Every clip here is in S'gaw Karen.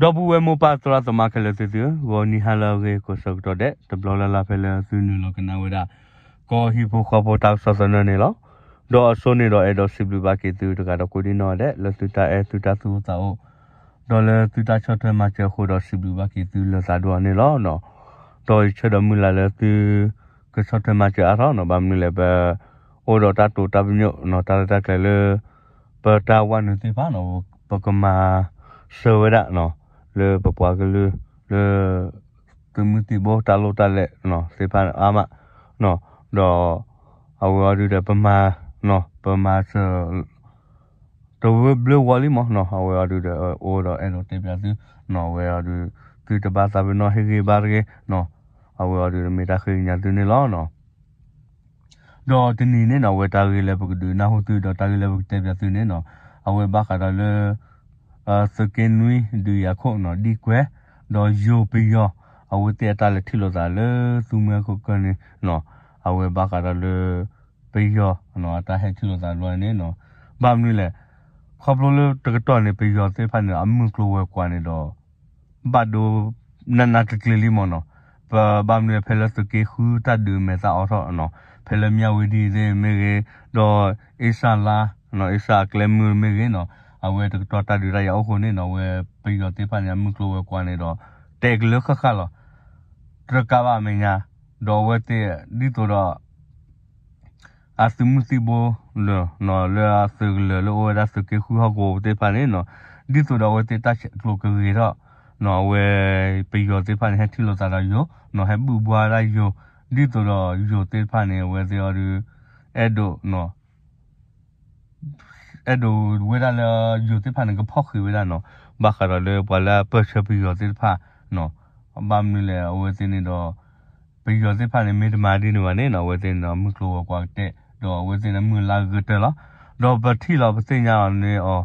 ဒီပုၢ်ဝဲၢ်မိၢ်ပၢ်သရၣ်သမါခဲလၢာ်သ့ၣ်သုဧၢ, ဂီၤနံၤဟါလၢအဂ့ၤ ကိးဆၢကတီၢ်ဒဲး တဘျီလၢ်လၢ်ဖဲလၢသုနုာ်လီၤကနၣ်ဝဲဒၣ် ကီၢ်ဟံၣ်ဖိဃီဖိတၢ်ကစီၣ်သနၢၣ်န့ၣ်လီၤ. ဒီးအစိန့ၣ်ဒီးအဲၣ်ဒိးစံးဘျုးဘၣ်က့ၤသုတဂၤဒီးကိးဒံနီၢ်ဒဲး လၢသုတၢ်အဲၣ်သုတၢ်သူၣ်အိၣ်သးအိၣ် ဒီးလၢသုတၢ်ဆီၣ်ထွဲမၤစၢၤအဃိဒီးစံးဘျုးဘၣ်က့ၤသုလၢသးဒိၣ်အီၤန့ၣ်လီၤ. ဒီးယဆၢဒီးမုၢ်လၢ်လၢသု ကဆီၣ်ထွဲမၤစၢၤအါထီၣ်နီၤ, ဘၣ်မနုၤလဲၣ် ပအိၣ်ဒီးတၢ်တိာ်တၢ်ပညိၣ်နီၤ, တၢ်ရဲၣ်တၢ်ကျဲၤလၢ ပတၢ်ဝဲနုာ်သ့ၣ်တဖၣ်နီၤ, ပကမၤစၢၤဝဲဒၣ်နီၤ, လၢပပှၤကလုာ် လၢ သုးမုၢ်သံၣ်ဘိတၢ်လိၣ်တၢ်လဲၤနီၤ သ့ၣ်တဖၣ်အါမးနီၤ, ဒီး အဝဲအီၤဒုဒီး ပမၤ ပမၤစၢၤ တဝၢဘျၢဝီလံမးနီၤ, အဝဲအီၤဒုဒီး အိၣ်ဒီးအဲၣ်ဒိးတဲပၠးသုနီၤ, အဝဲအီၤဒု သုတဘၣ်သးပ့ၤနီၣ်ဟ့ၣ်ဂံၢ်ဘါတဂ့ၤနီၤ, အဝဲအီၤဒုမ့ၢ်တၢ်ဃ့ကညးသုန့ၣ်လီၤနီၤ. ဒီးတနံၤန့ၣ်နီၤ အဝဲတၢ်ဂ့ၢ်လၢပကဒုးနၢ်ဟူသု ဒီးတၢ်ဂ့ၢ်လၢပကတဲပၠးသုန့ၣ်နီၤ, အဝဲဘၣ်ဃးဒီးလၢ သုးက့နွံဒုးယၤခိၣ်နီၤ ဒံကွဲ ဒီးယိၤပယီၤ အဝဲသ့ၣ်အတၢ်လဲၤထံၣ်လိာ်သးလၢသူမှဲခိၣ်ကၢၢ်န့ၣ်နီၤ, အဝဲဘၣ်ဃးဒီးလၢ ပယီၤ အတၢ်ဟဲထံၣ်လိာ်သးဘျီန့ၣ်နီၤ, ဘၣ်မနုၤလဲၣ် ခီဖျိလၢတကတီၢ်န့ၣ် ပယီၤသ့ၣ်တဖၣ်န့ၣ် အမုၢ်ကျိၤဝဲၤကွာ်န့ၣ်ဒီး ဘၣ်ဒိ နးနးကျံၤကျံၤလံမးနီၤ, ပဘၣ်မနုၤဖဲလၢသုးက့ဃုတၢ်ဒုးမဲာ်သၣ်အိးထီၣ်နီၤ, ဖဲလၢမၠၣ်ဝတံၤသ့ၣ်မ့ၢ်ဂ့ၤ, ဒီးအ့စၣ်လါ အ့စၣ်အကျဲမုၢ်မ့ၢ်ဂ့ၤနီၤ, အဝဲတကတီၢ်တၢ်ဒုးတၢ်ယၤအိၣ်ဃိန့ၣ်နီၤ အဝဲပယီၤသ့ၣ်တဖၣ်န့ၣ် အမုၢ်ကျိၤဝဲၤကွာ်န့ၣ်ဒီး တဲကလၢဃၣ်ဃၣ်လီၤ, တကးဘၣ်အမဲာ်ညါ, ဒီးအဝဲသ့ၣ် ဒ်သိးဒီး အသုးမုၢ်သံၣ်ဘိ လၢအသုးကလၢၤလၢအိၣ်ဝဲဒၣ်သုးက့ဃုဟီၣ်ကဝီၤပူၤသ့ၣ်တဖၣ်န့ၣ်နီၤ, ဒ်သိးဒီးအဝဲသ့ၣ်တၢ်ဆဲးကျိးကဂ့ၤထီၣ်နီၤ, အဝဲ ပယီၤသ့ၣ်တဖၣ်န့ၣ် ဟဲထံၣ်လိာ်သးဒီးယိၤနီၤ, ဟဲဘုၣ်ဘှါဝဲဒၣ်ယိၤ, ဒ်သိးဒီးယိၤသ့ၣ်တဖၣ်န့ၣ် အဝဲသ့ၣ်အီၤဒု အဲၣ်ဒိး အဲၣ်ဒိးဝဲဒၣ်လၢယိၤသ့ၣ်တဖၣ်န့ၣ် ကဖီၣ်ဃံးဝဲဒၣ်နီၤ, ဘၣ်ဃးဒီးလၢပှၤလၢအပၢၢ်ဆၢပယီၤသ့ၣ်တဖၣ်နီၤ, ဘၣ်မနုၤလဲၣ် အဝဲသ့ၣ်န့ၣ်ဒီး ပယီၤသ့ၣ်တဖၣ်န့ၣ် မ့ၢ်တမၤဒ်န့ၣ်ဘၣ်န့ၣ်နီၤ အဝဲသ့ၣ်န့ၣ်ဒီး မုၢ်ကျိၤဝဲၤကွာ်ကတဲာ် ဒီးအဝဲသ့ၣ်န့ၣ် မုၢ်လၢ်ဂၢၢ်တၢၢ်လီၤ, ဒီးပထံၣ်လီၤပသ့ၣ်ညါအီၤန့ၣ်အီၤ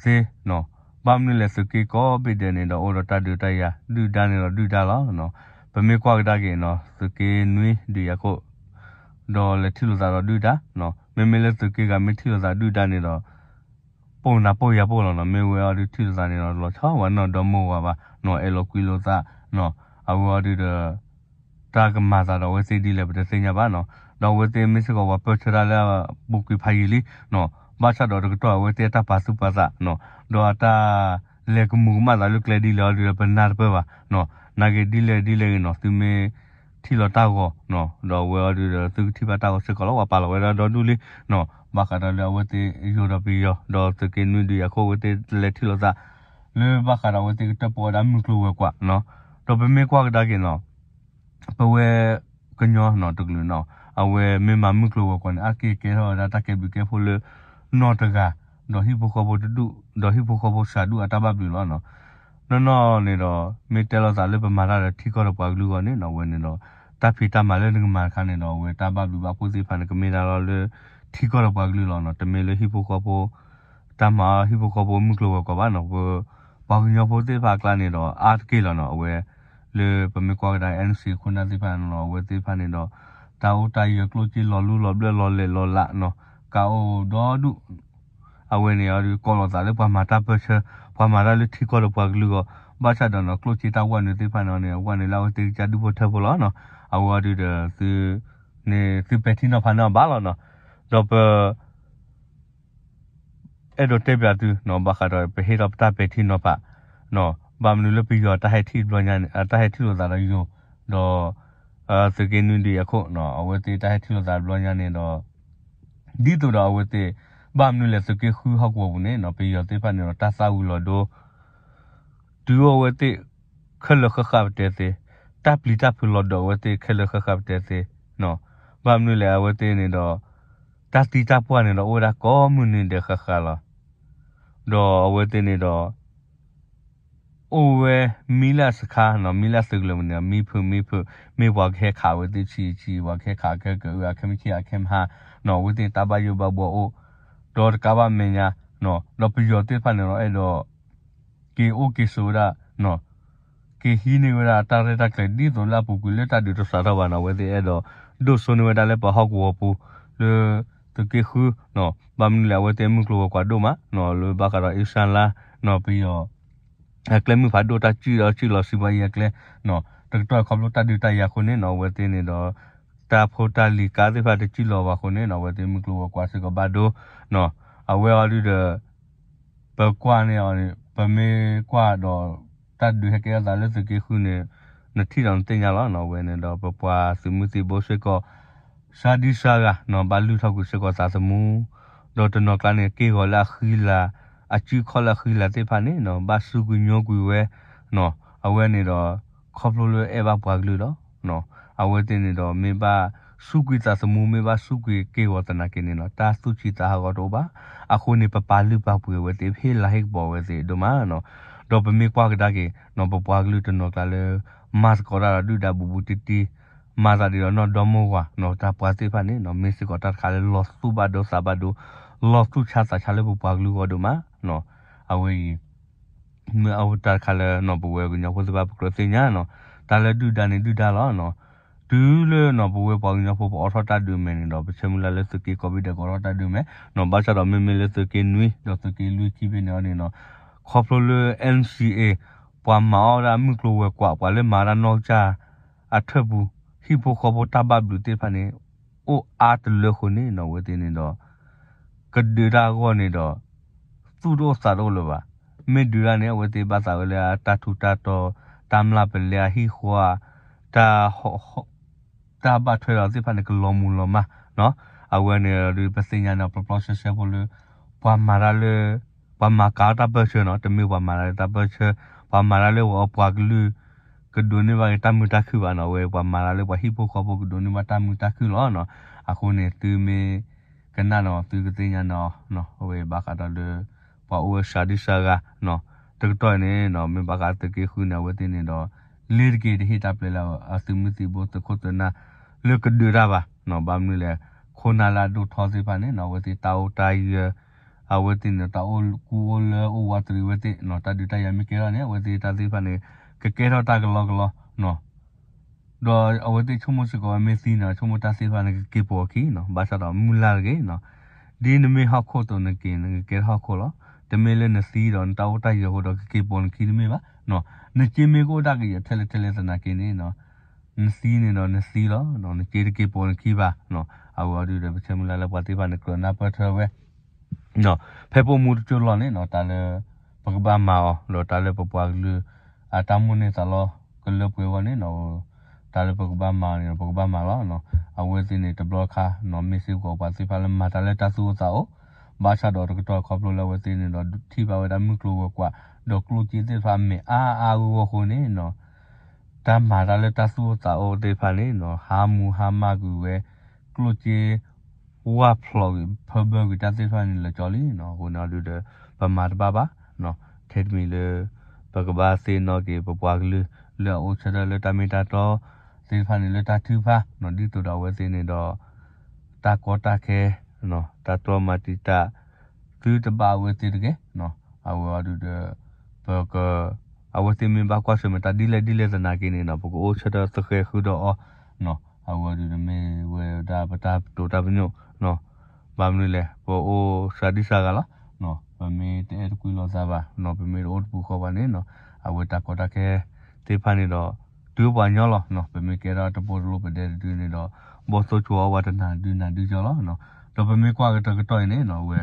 သ့နီၤ, ဘၣ်မနုၤလဲၣ် သုးက့ကိးဘ့ၣ်ဒဲးန့ၣ်ဒီး အိၣ်ဒီးတၢ်ဒုးတၢ်ယၤ ဒုၣ်ဒါန့ၣ်ဒီးဒုၣ်ဒါလီၤ, ပမ့ၢ်ကွၢ်ကဒါက့ၤနီၤ သုးက့နွံဒုးယၤခိၣ် ဒီးလဲၤထံၣ်လိာ်သးဒီးဒုၣ်ဒါ, မ့မ့ၢ်လၢသုးက့ဂၤမ့ၢ်ထံၣ်လိာ်သးဒုၣ်ဒါန့ၣ်ဒီး ပိၢ်နၤပိၢ်ယၤပိၢ်လီၤနီၤ, မ့ၢ်ဝဲအီၤဒုးထံၣ်လိာ်သးန့ၣ်ဒီး လီၤဆီဝဲနီၢ်ဒီမါဝၤဘၣ်နီၤ, အဲၣ်လိာ်ကွံလိာ်သးနီၤ, အဝဲအီၤဒုးဒီး တၢ်ကမၤသးဒီးအဝဲသ့ၣ်ဒ်လဲၣ်ပတသ့ၣ်ညါဘၣ်နီၤ, ဒီးအဝဲသ့ၣ်မ့ၢ်စ့ၢ်ကီးပှၤပၢၢ်ဆၢတၢ်လၢပူၤကွံာ်ဖးယံာ်လံ, ဘၣ်ဆၣ်ဒီးတကတီၢ်အဝဲသ့ၣ်အတၢ်ပာ်သူၣ်ပာ်သးနီၤ, ဒီးအတၢ်လဲၤကမူၤကမၣ်သးလၢကျဲဒ်လဲၣ်အီၤဒုးဒီး ပနၢ်တပၢၢ်ဘၣ်နီၤ, နာ်က့ဒ်လဲၣ်ဒ်လဲၣ်ဂ့ၤနီၤ သုမ့ၢ်ထံၣ်လီၤတၢ်ဂီၤနီၤ, ဒီးအဝဲအီၤဒုးဒီး သုကထံၣ်ဘၣ်တၢ်ဂီၤစ့ၢ်ကီးလီၤ, ပှၤပာ်လီၤဝဲဒၣ်ဒီဒူၣ်လံနီၤ, ဘၣ်ဃးဒီးလၢအဝဲသ့ၣ်ယိၤဒီးပယီၤ ဒီးသုးက့နွံဒုးယၤခိၣ်အဝဲသ့ၣ်လဲၤထံၣ်လိာ်သး လၢဘၣ်ဃးဒီးအဝဲသ့ၣ်ကတၢၢ်ပီဝဲဒၣ်မုၢ်ကျိၤဝဲၤကွာ်နီၤ, ဒီးပမ့ၢ်ကွၢ်ကဒါက့ၤနီၤ ပဝဲကညီနီၤတကလုာ်နီၤ, အဝဲမ့ၢ်မၤမုၢ်ကျိၤဝဲၤကွာ်န့ၣ် အါတက့ၢ်ကဲထီၣ်ဝဲဒၣ်တၢ်ကဲဘျုးကဲဖှိၣ်လၢနီၢ်တဂၤ, ဒီးဟံၣ်ဖိဃီဖိတဒူၣ်, ဒီးဟံၣ်ဖိဃီဖိစှၤဒူၣ်အတၢ်ဘၣ်ဘျုးလီၤနီၤ, နီၢ်နီၢ်န့ၣ်ဒီး မ့ၢ်တဲလိာ်သးလၢပမၤတၢ်ဒီးထံကီၢ်ဒီးပှၤကလုာ်အဂီၢ်န့ၣ်နီၤ, အဝဲန့ၣ်ဒီး တၢ်ဖံးတၢ်မၤလၢနကမၤတခါန့ၣ်ဒီး အဝဲတၢ်ဘၣ်ဘျုးဘၣ်ဖှိၣ်သ့ၣ်တဖၣ်န့ၣ် ကမ့ၢ်ဒၣ်လီၤလၢ ထံကီၢ်ဒီးပှၤကလုာ်လီၤနီၤ, တမ့ၢ်လၢဟံၣ်ဖိဃီဖိ တၢ်မၤအီၤဟံၣ်ဖိဃီဖိမုၢ်ကျိၤဝဲၤကွာ်ဘၣ်နီၤ, ပပှၤကညီဖိသ့ၣ်တဖၣ်အကျါန့ၣ်ဒီး အါတက့ၢ်လီၤနီၤ, အဝဲ လၢပမ့ၢ်ကွၢ်ကဒါ NCA ခိၣ်နၢ်သ့ၣ်တဖၣ်န့ၣ်နီၤ, အဝဲသ့ၣ်တဖၣ်န့ၣ်ဒီး တၢ်အိၣ်တၢ်ယၢၤကျိၣ်စ့လီၤလူလီၤဘျၢၣ်လီၤလဲာ်လီၤလးနီၤ, ကးအိၣ်ဒီဒူၣ် အဝဲန့ၣ်အီၤဒုး ကိးလိာ်သးလၢပှၤမၤတၢ်ပၢၢ်ဆၢ, ပှၤမၤတၢ်လၢထံကီၢ်ဒီးပှၤကလုာ်အဂီၢ်, ဘၣ်ဆၣ်ဒီးနီၤ ကျိၣ်စ့တၢ်ဝဲနုာ်သ့ၣ်တဖၣ်န့ၣ်န့ၣ် အဝဲန့ၣ်လၢအဝဲသ့ၣ်ကစၢ်ဒူၣ်ဖိထၢဖိလီၤနီၤ, အဝဲအီၤဒုးဒီး သု န့ၣ်သုပဲာ်ထံနီၤဖးန့ၢ်အီၤဘၣ်လီၤနီၤ, ဒီးပ အဲၣ်ဒိးတဲပၠးသုနီၤ, ဘၣ်ဃးဒီးပဟ့ၣ်ထီၣ်ပတၢ်ပဲာ်ထံနီၤဖး, ဘၣ်မနုၤလၢပယီၤတၢ်ဟဲထံၣ်တဘျီညါန့ၣ် တၢ်ဟဲထံၣ်လိာ်သးဒီးယိၤ, ဒီး သုးက့နွံဒုးယၤခိၣ်နီၤ, အဝဲသ့ၣ်တၢ်ဟဲထံၣ်လိာ်သးတဘျီညါန့ၣ်ဒီး ဒ်သိးဒီးအဝဲသ့ၣ် ဘၣ်မနုၤလဲၣ်သုးက့ဃုဟီၣ်ကဝီၤပူၤန့ၣ်နီၤ, ပယီၤသ့ၣ်တဖၣ်န့ၣ်ဒီး တၢ်သၣ်ဝံၤလီၤဒိ တုၤအဝဲသ့ၣ် ခဲလၢာ်ဃၣ်ဃၣ်ပတဲသ့, တၢ်ပျံၤတၢ်ဖုးလီၤဒိးအဝဲသ့ၣ်ခဲလၢာ်ဃၣ်ဃၣ်ပတဲသ့, ဘၣ်မနုၤလဲၣ် အဝဲသ့ၣ်န့ၣ်ဒီး တၢ်သံတၢ်ပှၢ်န့ၣ်ဒီး အိၣ်ဝဲဒၣ်ကိးမုၢ်နံၤဒဲးဃၣ်ဃၣ်လီၤ. ဒီးအဝဲသ့ၣ်န့ၣ်ဒီး အိၣ်ဝဲမံလၢအစခါနီၤ, မံလၢအသုးကလၢၤပူၤန့ၣ် မံဖုးမံဖုး, မ့ၢ်ပှၤကဟဲခးအဝဲသ့ၣ်ဆံးဆံး, ပှၤကဟဲခးအခဲကဲအခဲမဟါနီၤ, အဝဲသ့ၣ်တၢ်ဘၣ်ယိၣ်ဘၣ်ဘှီအိၣ်, ဒီးတကးဘၣ်မဲာ်ညါနီၤ, ဒီးပယီၤသ့ၣ်တဖၣ်န့ၣ်ဒီး အဲၣ်ဒိး က့ၤအိၣ်က့ၤဆိးဝဲဒၣ်နီၤ, က့ၤဟံးန့ၢ်ဝဲဒၣ်တၢ်ရဲၣ်တၢ်ကျဲၤ ဒ်သိးလၢအပူၤကွံာ်လၢတၢ်ဒုးတစးထီၣ်ဘၣ်နီၤ, အဝဲသ့ၣ်အဲၣ်ဒိးဒိၣ်စိန့ၢ်ဝဲဒၣ်လၢပှၤဟီၣ်ကဝီၤပူၤ လၢသုးက့ဃုနီၤ, ဘၣ်မနုၤလဲၣ် အဝဲသ့ၣ်မုၢ်ကျိၤဝဲၤကွာ်ဒိၣ်မးနီၤ, လၢဘၣ်ဃးဒီးအ့ရှါလါနီၤ, ပယီၤ အကျဲမုၢ်ဖးဒိၣ်တၢ်စုၣ်ဒီးစုၣ်လီၤစံးဘၣ်အံၤအကျဲ, တကတီၢ်ခီဖျိတၢ်ဒုးတၢ်ယၤအဃိန့ၣ်နီၤ အဝဲသ့ၣ်န့ၣ်ဒီး တၢ်ဖိတၢ်လံၤကါသ့ၣ်တဖၣ်တစုၣ်လီၤဘၣ်အဃိန့ၣ်နီၤ အဝဲသ့ၣ်မုၢ်ကျိၤဝဲၤကွာ်စ့ၢ်ကီးဘၣ်ဒိနီၤ, အဝဲအီၤဒုဒီး ပကွၢ်န့ၣ်အီၤန့ၣ် ပမ့ၢ်ကွၢ်ဒီး တၢ်ဒုးဟဲကဲထီၣ်သးလၢသုးက့ဃုန့ၣ် နထံၣ်ဒီးနသ့ၣ်ညါလီၤနီၤ အဝဲန့ၣ်ဒီးပပှၤသုးမုၢ်သံၣ်ဘိစ့ၢ်ကီး စှၤဒံစှၤဂၤနီၤ ဘၣ်လုၢ်ထီၣ်ကွံာ်စ့ၢ်ကီးသးသမူ, ဒီးတနီၤကျါန့ၣ် က့ၢ်ဂီၤလၢအဃံလၤ, အစုခီၣ်လၢအဃံလၤသ့ၣ်တဖၣ်န့ၣ်နီၤ ဘၣ်စူးကွံာ်ညိကွံာ်ဝဲနီၤ, အဝဲန့ၣ်ဒီး ခီဖျိလၢအဲၣ်ဘၣ်ပှၤကလုာ်လီၤ. အဝဲသ့ၣ်န့ၣ်ဒီး မ့ၢ်ဘၣ်စူးကွံာ်သးသမူ မ့ၢ်ဘၣ်စူးကွံာ်က့ၢ်ဂီၤသနာ်က့န့ၣ်နီၤ တၢ်သူၣ်ဆံးသးဟးဂီၤတအိၣ်ဘၣ်. အဃိန့ၣ် ပပာ်လုၢ်ပာ်ပှ့ၤအဝဲသ့ၣ် ဟ့ၣ်လၤဟ့ၣ်ကပီၤအဝဲသ့ၣ်ဒိၣ်မးနီၤ, ဒီးပမ့ၢ်ကွၢ်ကဒါက့ၤနီၤ ပပှၤကလုာ်တနီၤကျါလၢ မၤသကိးတၢ်ဒီးဒုၣ်ဒါဘူးဘူးတံၢ်တံၢ် မၤသးဒ်ဒီးနီၢ်ဒီမိၢ်ဝၤနီၤ တၢ်ပှၤသ့ၣ်တဖၣ်န့ၣ်နီၤ မ့ၢ်စ့ၢ်ကီးတၢ်တခါလၢလီၤသူၣ်ဘၣ်ဒိသးဘၣ်ဒိ, လီၤသူၣ်ဆါသးဆါလၢပပှၤကလုာ်အဂီၢ်ဒိၣ်မးနီၤ, အဝဲအံၤ မ့ၢ်အဝဲတၢ်တခါလၢနီၤ ပဝဲကညီဖိသ့ၣ်တဖၣ်ပကြၢးသ့ၣ်ညါနီၤ, တၢ်လၢဒုၣ်ဒါန့ၣ်ဒုၣ်ဒါလီၤနီၤ, တုၤလၢနီၤ ပဝဲပှၤကညီဖိပအိးထီၣ်တၢ်ဒုးမဲာ်န့ၣ်ဒီး ပဆၢမုၢ်လၢ်လၢသုးက့ကိးဘ့ၣ်ဒဲးကအိးထီၣ်တၢ်ဒုးမဲာ်နီၤ, ဘၣ်ဆၣ်ဒီးမ့မ့ၢ်လၢသုးက့နွံဒီးသုးက့လွံၢ်ခံဘ့ၣ်န့ၣ်အီၤန့ၣ်နီၤ, ခီဖျိလၢ NCA ပှၤမၤအီၣ်ဝဲဒၣ်မုၢ်ကျိၤဝဲၤကွာ် ပှၤလၢမၤဝဲဒၣ်နီၢ်ကစၢ်အထၢၣ်ပူၤ ဟံၣ်ဖိဃီဖိတၢ်ဘၣ်ဘျုးသ့ၣ်တဖၣ်န့ၣ် အိၣ်အါတလၢအဃိန့ၣ်နီၤ အဝဲသ့ၣ်န့ၣ်ဒီး ကဒုးတၢ်အဂီၢ်န့ၣ်ဒီး သူၣ်တအိၣ်သးတအိၣ်လၢၤဘၣ်. မ့ၢ်ဒုးတၢ်န့ၣ် အဝဲသ့ၣ်ဘၣ်သးဝဲလၢအတၢ်ထူးတၢ်တီၤ, တၢ်မျၢ်ပလဲအဟံၣ်ဃီ, တၢ် တၢ်ဘၣ်ထွဲဒီးသ့ၣ်တဖၣ်န့ၣ် ကလီၤမုၢ်လီၤမၢ်နီၤ. အဝဲန့ၣ်ဒီးပသ့ၣ်ညါန့ၣ် ပျီပျီဆှဲဆှဲဖိလၢ ပှၤမၤတၢ်လၢ ပှၤမၤကၤအီၣ်တၢ်ပၢၢ်ဆၢနီၤ, တမ့ၢ်ပှၤမၤတၢ်လၢတၢ်ပၢၢ်ဆၢ, ပှၤမၤတၢ်လၢပှၤအပှၤကလုာ် ကဒိးန့ၢ်ဘၣ်က့ၤတၢ်မုာ်တၢ်ခုၣ်ဘၣ်နီၤ, အဝဲပှၤမၤတၢ်လၢပှၤဟံၣ်ဖိဃီဖိကဒိးန့ၢ်ဘၣ်တၢ်မုာ်တၢ်ခုၣ်လီၤနီၤ. အဃိန့ၣ် သုမ့ၢ်ကနၣ်နီၤ သုကသ့ၣ်ညါနီၤ, အဝဲဘၣ်ဃးဒီးလၢ ပှၤအိၣ်ဝဲစှၤဒံစှၤဂၤနီၤ, တကတီၢ်အံၤန့ၣ်နီၤ မ့ၢ်ဘၣ်ဃးသုးက့ဃုန့ၣ် အဝဲသ့ၣ်န့ၣ်ဒီး လ့ၤတက့ၤတဟ့ၣ်တၢ်ပျဲလၢအသုးမုၢ်သံၣ်ဘိသုးခိၣ်သုးနၢ် လၢကဒုးတၢ်ဘၣ်နီၤ, ဘၣ်မနုၤလဲၣ်, ခိၣ်နၢ်လၢအဒိၣ်ထီသ့ၣ်တဖၣ်န့ၣ်နီၤ အဝဲသ့ၣ်တၢ်အိၣ်တၢ်ယၢၤ, အဝဲသ့ၣ်န့ၣ် တၢ်အိၣ်ကူအိၣ်လၢအိၣ်ဝးတရံးဝဲသ့ၣ်နီၤ, တၢ်ဒုးတၢ်ယၤမ့ၢ်ကဲထီၣ်န့ၣ် အဝဲသ့ၣ်တၢ်သ့ၣ်တဖၣ်န့ၣ် ကကဲထီၣ်တၢ်ကလီကလီနီၤ. ဒီးအဝဲသ့ၣ်ဆိကမိၣ်စ့ၢ်ကီးဝဲမ့ၢ်သံန့ၣ် ဆိကမိၣ်တၢ်သ့ၣ်တဖၣ်န့ၣ် ကက့ၤပိာ်အခံနီၤ, ဘၣ်ဆၣ်ဒီးမုၢ်လၢ်တဂ့ၤနီၤ, ဒ်နမ့ၢ်ဟီၣ်ခိၣ်အသိးနက့ၤ နကကဲထီၣ်ဟီၣ်ခိၣ်လီၤ. တမ့ၢ်လၢနသံဒီးနတၢ်အိၣ်တၢ်ယၢၤအဃိဒီး ကက့ၤပိာ်နခံတမ့ၢ်ဘၣ်နီၤ. နစ့မ့ၢ်ကအိၣ်ဒၣ်ကယဲၢ်ထဲလဲၣ်ထဲလဲၣ်သနာ်က့န့ၣ်နီၤ, နသံန့ၣ်ဒီးနသံလီၤ, နစ့တက့ၤပိာ်နခံဘၣ်နီၤ. အဝဲအီၤဒုဒီး ပဆၢမုၢ်လၢ်လၢပှၤသ့ၣ်တဖၣ်န့ၣ် ကြၢးနၢ်ပၢၢ်ထွဲဝဲ ဖဲပအိၣ်မူတကၠိလီၤန့ၣ်နီၤ တၢ်လၢ ပကဘၣ်မၤအီၤ ဒီးတၢ်လၢပပှၤကလုာ် အတၢ်မိၣ်န့ၢ်သးလီ ကလၢပှဲၤဝဲန့ၣ်နီၤ, တၢ်လၢပကဘၣ်မၤန့ၣ် ပကဘၣ်မၤလီၤ. အဝဲသ့ၣ်န့ၣ် တဘျီခါနီၤ မ့ၢ်စ့ၢ်ကီးပှၤသ့ၣ်တဖၣ်လၢမၤတၢ်လၢတၢ်သူၣ်အိၣ်သးအိၣ်, ဘၣ်ဆၣ်ဒီးတကတီၢ်ခီဖျိလၢအဝဲသ့ၣ်န့ၣ်ဒီး ထံၣ်ဘၣ်ဝဲဒၣ်မုၢ်ကျိၤဝဲၤကွာ် ဒီးကျိၣ်စ့သ့ၣ်တဖၣ်အမဲာ်အါအါဂီၢ်ဂီၢ်အဃိန့ၣ်နီၤ တၢ်မၤတၢ်လၢတၢ်သူၣ်အိၣ်သးအိၣ်သ့ၣ်တဖၣ်န့ၣ်နီၤ ဟါမူဟါမၢ်ကွံာ်ဝဲ ကျိၣ်စ့ ဝၢ်ဖျိးကွံာ် ဖၢဘၢကွံာ်တၢ်သ့ၣ်တဖၣ်န့ၣ်လၢာ်ကၠီလံနီၤ. အဃိန့ၣ်အီၤဒုဒီး ပမၤတဘၣ်ဘၣ်နီၤ. ထဲတမံၤလၢ ပကဘၣ်သ့ၣ်နီၣ်က့ၤ ပပှၤကလုာ် လၢအအိၣ်ဆၢထၢၣ်လၢတၢ်မ့ၢ်တၢ်တီ သ့ၣ်တဖၣ်န့ၣ် လၢတၢ်ထုကဖၣ်နီၤ. ဒ်သိးဒီးအဝဲသ့ၣ်န့ၣ်ဒီး တၢ်ကီတၢ်ခဲ တၢ်တြီမၤတံာ်တာ် သုတဘၣ်အဝဲသ့ၣ်တဂ့ၤနီၤ. အဝဲအီၤဒုဒီး ပက အဝဲသ့ၣ်မ့ၢ်ဘၣ်ကွၢ်ဆၢၣ်မဲာ်တၢ်ဒ်လဲၣ်ဒ်လဲၣ်သနာ်က့န့ၣ်နီၤ ပကအိၣ်ဆၢထၢၣ်သဃဲၤဃုာ်ဒီးအီၤနီၤ. အဝဲအီၤဒုဒီးမ့ၢ်ဝဲဒၣ်ပတၢ်တိာ်တၢ်ပညိၣ်နီၤ. ဘၣ်မနုၤလဲၣ် ပအိၣ်စှၤဒံစှၤဂၤလီၤနီၤ. ပမ့ၢ်တအဲၣ်တကွံလိာ်သးဘၣ်နီၤ ပမ့ၢ်တအိၣ်တပူၤဃီဘၣ်န့ၣ်နီၤ အဝဲတၢ်ကီတၢ်ခဲသ့ၣ်တဖၣ်န့ၣ်ဒီး တုၤပှၤညီလီၤနီၤ. ပမ့ၢ်ကဲထီၣ်တပိၢ်တလိၣ်ပဒဲတဒုန့ၣ်ဒီး ဘီၣ်သိၣ်ဆိအီၣ်ဝဲတနၤဒုနၤဒုကၠီလီၤနီၤ. ဒီးပမ့ၢ်ကွၢ်ကတၢၢ်ကတီၢ်အံၤန့ၣ်နီၤ အဝဲ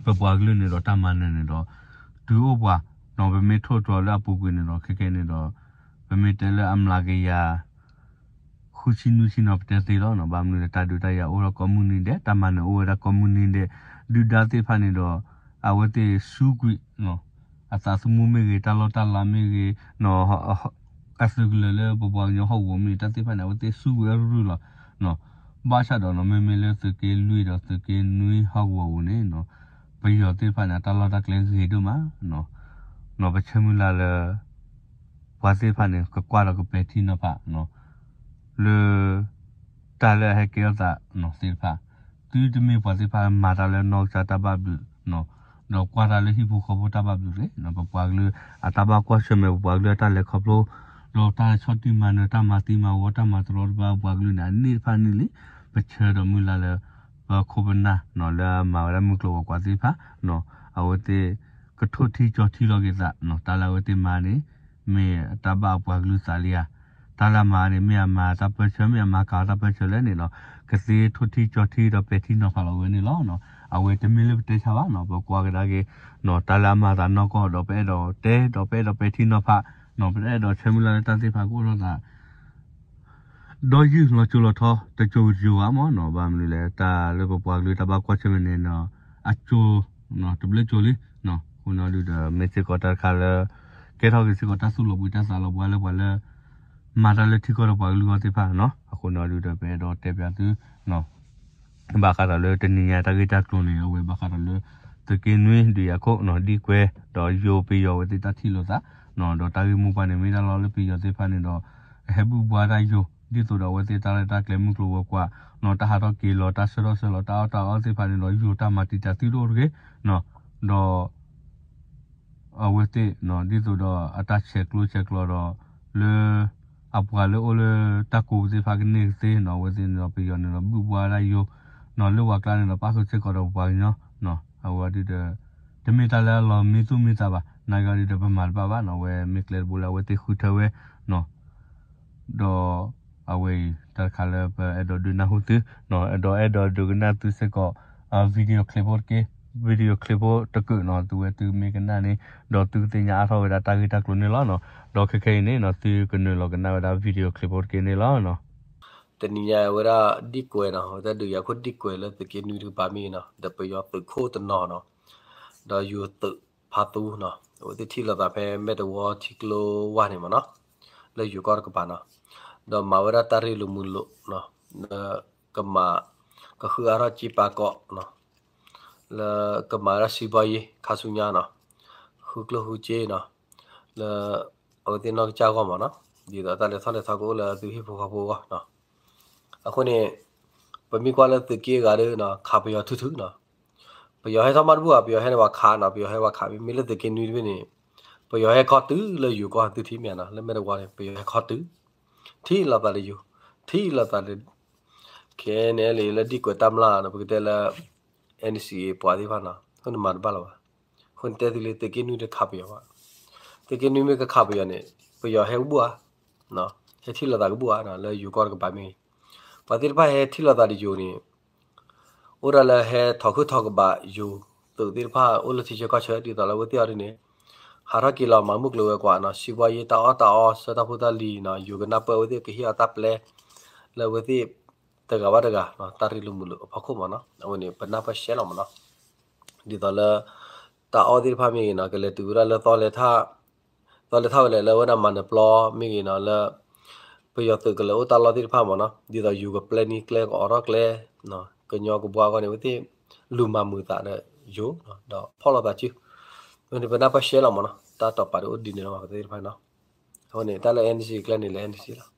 ပပှၤကလုာ်န့ၣ်ဒီးတၢ်မၤနၢၤန့ၣ်ဒီး တုၤအိၣ်ပှၤနီၤ ပမ့ၢ်ထိၣ်တြီၤလၢအပူၤကွံာ်န့ၣ်ဒီး ခဲကဲန့ၣ်ဒီး ပမ့ၢ်တဲလၢအမျးကယၤ ဃုဆံနွံဆံနီၤ ပတဲသ့လီၤနီၤ. ဘၣ်မနုၤလဲၣ် တၢ်ဒုးတၢ်ယၤအိၣ်ဒီးကိးမုၢ်နံၤဒဲး တၢ်မၤနၢၤအိၣ်ဝဲဒၣ်ကိးမုၢ်နံၤဒဲး ဒုၣ်ဒါသ့ၣ်တဖၣ်န့ၣ်ဒီး အဝဲသ့ၣ်စူးကွံာ် အသးသမူမ့ၢ်ဂ့ၤ တၢ်လီၢ်တၢ်လၤမ့ၢ်ဂ့ၤ အသုးကလၢၤလၢပပှၤကညီဟီၣ်ကဝီၤမ့ၢ်ဂ့ၤ တၢ်သ့ၣ်တဖၣ်န့ၣ် အဝဲသ့ၣ်စူးကွံာ်အရုၢ်လီၤ. ဘၣ်ဆၣ်ဒီးနီၤ မ့မ့ၢ်လၢသုးက့လွံၢ်ဒီးသုးက့နွံဟီၣ်ကဝီၤပူၤန့ၣ်နီၤ ပယီၤသ့ၣ်တဖၣ်န့ၣ် အတၢ်လီၢ်တၢ်ကျဲဂ့ၤဒိၣ်မးနီၤ. ပဆၢမုၢ်လၢ်လၢ ပှၤသ့ၣ်တဖၣ်န့ၣ် ကကွၢ်ဒီးကပဲာ်ထံနီၤဖးနီၤ လၢ တၢ်လၢအဟဲကဲထီၣ်သးနီၤသ့ၣ်တဖၣ် သုတမ့ၢ်ပှၤသ့ၣ်တဖၣ်လၢမၤတၢ်လၢနီၢ်ကစၢ်တၢ်ဘၣ်ဘျုးနီၤ ဒီးကွၢ်တၢ်လၢဟံၣ်ဖိဃီဖိတၢ်ဘၣ်ဘျုးတဂ့ၤနီၤ. ပပှၤကလုာ်အတၢ်ဘၣ်ကွၢ်ဆၢၣ်မဲာ် ပပှၤကလုာ်အတၢ်လဲၤခီဖျိ ဒီးတၢ်ဆီၣ်တံၢ်မၤနၢၤ တၢ်မၤသံမၤဝီ တၢ်မၤတရီတပါ ပပှၤကလုာ်န့ၣ် အန့ၣ်တဖၣ်န့ၣ်လံ. ပဆၢဒီးမုၢ်လၢ်လၢ ပခိၣ်ပနၢ်နီၤ လၢအမၤဝဲဒၣ်မုၢ်ကျိၤဝဲၤကွာ်သ့ၣ်တဖၣ်နီၤ အဝဲသ့ၣ် ကထိၣ်ထံကၠီထံလီၤက့ၤသးနီၤ, တၢ်လၢအဝဲသ့ၣ်မၤန့ၣ် မ့ၢ်တၢ်ဘၣ်အပှၤကလုာ်သးလံဧါ, တၢ်လၢအမၤန့ၣ် မ့ၢ်အမၤတၢ်ပၢဆှၢ မ့ၢ်အမၤကၤတၢ်ပၢဆှၢလဲၣ်န့ၣ်နီၤ, ကသ့ထိၣ်ထံကၠီထံဒီးပဲာ်ထံနီၤဖးလီၤဝဲန့ၣ်လီၤ. အဝဲတမ့ၢ်လၢပတဲဆါဘၣ်နီၤ, ပကွၢ်ကဒါက့ၤနီၤ, တၢ်လၢအမၤသးနီၢ်ကီၢ်ဒီး ပအဲၣ်ဒိးတဲ ဒီးပအဲၣ်ဒိးပဲာ်ထံနီၤဖးနီၤ, ပအဲၣ်ဒိးဆၢမုၢ်လၢ်လၢတၢ်သ့ၣ်တဖၣ်ကအိၣ်ထီၣ်သး ဒီးယုၢ်လီၤကၠိလီၤထီ တကၠိၤတကၠိၤဘၣ်မ့ၢ်နီၤ, ဘၣ်မနုၤလဲၣ် တၢ်လၢပပှၤကလုာ်တၢ်ဘၣ်ကွၢ်ဆၢၣ်မဲာ်န့ၣ်နီၤ, အကၠိၤ တဘျုးကၠိၤလံ, အဃိန့ၣ်ဒုးဒီး မ့ၢ်စ့ၢ်ကီးတၢ်တခါလၢ ကဲထီၣ်က့ၤစ့ၢ်ကီးတၢ်သူၣ်လီၤဘှံးတၢ်သးလီၤဘှါလၢပှၤလၢ မၤတၢ်လၢထံကီၢ်ဒီးပှၤကလုာ်အဂီၢ်သ့ၣ်တဖၣ်နီၤ, အဃိန့ၣ်ဒုးဒီး ပအဲၣ်ဒိးတဲပၠးသု ဘၣ်ဃးဒီးလၢတနံၤညါတၢ်ဂ့ၢ်တၢ်ကျိၤန့ၣ် အဝဲဘၣ်ဃးဒီးလၢ သုးက့နွံ ဒုးယၤခိၣ်နီၤ ဒံၣ်ကွဲ ဒီးယိၤပယီၤဝဲသ့ၣ်တၢ်ထံၣ်လိာ်သးနီၤ, ဒီးတၢ်ဂ့ၢ်မိၢ်ပှၢ်န့ၣ် မ့ၢ်တၢ်လီၢ်လၢပယီၤသ့ၣ်တဖၣ်န့ၣ်ဒီး ဟဲဘုၣ်ဘှါတၢ်ယိၤ ဒ်သိးဒီးအဝဲသ့ၣ်တၢ်ရဲၣ်တၢ်ကျဲၤမုၢ်ကျိၤဝဲၤကွာ်နီၤ, တၢ်ဟးထီၣ်က့ၤလီၤ တၢ်ဆှၢထီၣ်ဆှၢလီၤ တၢ်အီၣ်တၢ်အီသ့ၣ်တဖၣ်န့ၣ်ဒီး ယိၤတၢ်မၤတံာ်တာ်သုတအိၣ်တဂ့ၤနီၤ, ဒီး အဝဲသ့ၣ်နီၤ ဒ်သိးဒီးအတၢ်ဆဲးကျိးဆဲးကျၢဒီး လၢ အပှၤလၢအိၣ်လၢတၢ်ကိးသ့ၣ်တဖၣ်ကန့ၢ်ကသ့နီၤ, အဝဲသ့ၣ်န့ၣ်ဒီး ပယီၤန့ၣ်ဒီးဘုၣ်ဘှါဒၣ်ယိၤနီၤ, လၢပှၤကျါန့ၣ်ဒီး ပၣ်ဃုာ်စ့ၢ်ကီးဒီးပပှၤကညီနီၤ, အဝဲဒုးဒီး တမ့ၢ်တၢ်လၢအလီၤမံသူၣ်မံသးဘၣ်, နာ်က့ဒုးဒီး ပမၤတဘၣ်ဘၣ်နီၤ, အဝဲမ့ၢ်ကျဲတဘိလၢအဝဲသ့ၣ်ဃုထၢဝဲနီၤ ဒီးအဝဲအံၤ တၢ်တခါလၢပအဲၣ်ဒိးဒုးနၢ်ဟူသုနီၤ, ဒီးအဲၣ်ဒိးဒုးကနၣ်သုစ့ၢ်ကီး video clip တက့ၢ်, video clip တကၢၢ်နီၤ, သုဝဲသုမ့ၢ်ကနၣ်န့ၣ် ဒီးသုကသ့ၣ်ညါအါထီၣ်ဝဲဒၣ်တၢ်ဂ့ၢ်တၢ်ကျိၤန့ၣ်လီၤနီၤ, ဒီးခဲခဲအံၤန့ၣ်နီၤ သုကနုာ်လီၤကနၣ်ဝဲဒၣ် video clip တက့ၢ်န့ၣ်လီၤနီၤ. တနံၤညါဝဲဒၣ်ဒံၣ်ကွဲနီၤ, ဝဲတၢ်ဒုးယၤခိၣ်ဒံၣ်ကွဲလၢသုးက့နွံတကပၤမ့ၢ်ဂ့ၤနီၤ, ဒီးပယီၤသုးခိၣ်တနီၤနီၤ, ဒီးယိၤသုးဖးသူနီၤ, အဝဲသ့ၣ်ထံၣ်လိာ်သးဖဲမဲာ်တဝီထံကျိဝါန့ၣ်မ့ၢ်နီၤ, လၢယိၤကီၢ်တကပၤနီၤ, ဒီးမၤဝဲဒၣ်တၢ်ရ့လိာ်မုာ်လိာ်နီၤ, လၢ ကမၤ ကဃုအါထီၣ်စ့ပာ်ကီးနီၤ, လၢကမၤဝဲဒၣ်စံးဘီယ့ခါဆူညါနီၤ, ဃုကျိၣ်ဃုစ့နီၤ, လၢ အဝဲသ့ၣ်နီၢ်ကစၢ်ဂီၢ်မ့ၢ်နီၤ, ဒ်သိးတၢ်လဲၤထီၣ်လဲၤထီကအိၣ်လၢသုဟံၣ်ဖိဃီဖိအဂီၢ်နီၤ, အဃိန့ၣ် ပမ့ၢ်ကွၢ်လၢသုးက့ဂၤဒီးနီၤ ခးပယီၤထုထုနီၤ, ပယီၤဟဲထီၣ်မးတဘူၣ်ဧါ, ပယီၤဟဲန့ၣ်ပှၤခးနီၤ, ပယီၤဟဲပှၤခး, မ့မ့ၢ်လၢသုးက့နွံတဘ့ၣ်န့ၣ် ပယီၤဟဲခီတုၤလၢယိၤကီၢ်သုထံၣ်မ့ၢ်ဧါနီၤ, လၢမဲာ်တဝီန့ၣ် ပယီၤဟဲခီတုၤ, ထံၣ်လိာ်သးဒီးယိၤ, ထံၣ်လိာ်သးဒီး ခဲန့ၣ်လၢဒံၣ်ကွဲးတၢ်မျၢ်နီၤ, ပကတဲလၢ NCA ပှၤသ့ၣ်တဖၣ်နီၤ, အဃိန့ၣ်မၤတဘၣ်လၢၤဘၣ်, အဃိန့ၣ်တဲသုလံ သုးက့နွံတခးပယီၤဘၣ်, သုးက့နွံမ့ၢ်ကခးပယီၤန့ၣ် ပယီၤဟဲကဘူၣ်ဧါ ဟဲထံၣ်လိာ်သးကဘူၣ်ဧါနီၤ, လၢယိၤကီၢ်တကပၤမ့ၢ်ဂ့ၤ, ပှၤသ့ၣ်တဖၣ်ဟဲထံၣ်လိာ်သးဒီးယိၤန့ၣ် အိၣ်ဒၣ်လၢဟဲထီၣ်ခုၣ်ထီၣ်ကဘးယိၤသုးသ့ၣ်တဖၣ် အိၣ်လၢထံဆၢကီၢ်ဆၢ ဒ်သိးလၢအဝဲသ့ၣ်အီၤဒ်န့ၣ် ဟးထီၣ်က့ၤလီၤမၤမုၢ်ကျိၤဝဲၤကွာ်နီၤ, စံးဘီယ့ တၢ်အီၣ်တၢ်အီ ဆှၢတၢ်ဖိတၢ်လံၤနီၤ, ယိၤကနၢ်ပၢၢ်အဝဲသ့ၣ် ကဟ့ၣ်အီၤတၢ်ပျဲ လၢအဝဲသ့ၣ် တဂၤဘၣ်တဂၤ တၢ်ရ့လိာ်မုာ်လိာ်အဖီခိၣ်မ့ၢ်နီၤ, အဝဲန့ၣ် ပနၢ်ပၢၢ်ရှဲလီၤမ့ၢ်နီၤ, ဒ်သိးလၢ တၢ်အီၣ်သ့ၣ်တဖၣ်မ့ၢ်ဂ့ၤနီၤ ကလဲၤတုၤဝဲဒၣ်လၢသီလဲၤထီၣ် သီလဲၤထီၣ်ဝဲလဲၣ် လၢဝဲဒၣ်မၤနၢၤပျီမ့ၢ်ဂ့ၤနီၤ လၢ ပယီၤသုးကလဲၤအိၣ်တၢ်လီၢ်သ့ၣ်တဖၣ်မ့ၢ်နီၤ, ဒ်သိးယိၤကပျဲနံၤကျဲ ကအီးထီၣ်ကျဲ ကညီကဘှါအဂီၢ်န့ၣ် အဝဲသ့ၣ်လူၤမၤမုာ်သးဒီးယိၤ ဒီးဖီၣ်လိာ်သးစု အဝဲန့ၣ် ပနၢ်ပၢၢ်ရှဲလီၤမ့ၢ်နီၤ, တၢ်တိာ်ပာ်ဒ်အိၣ်ဒ်န့ၣ်လီၤ ပသ့ၣ်တဖၣ်နီၤ, အဃိန့ၣ် တၢ်လၢ NCA ကျဲန့ၣ်လၢ NCA လီၤ.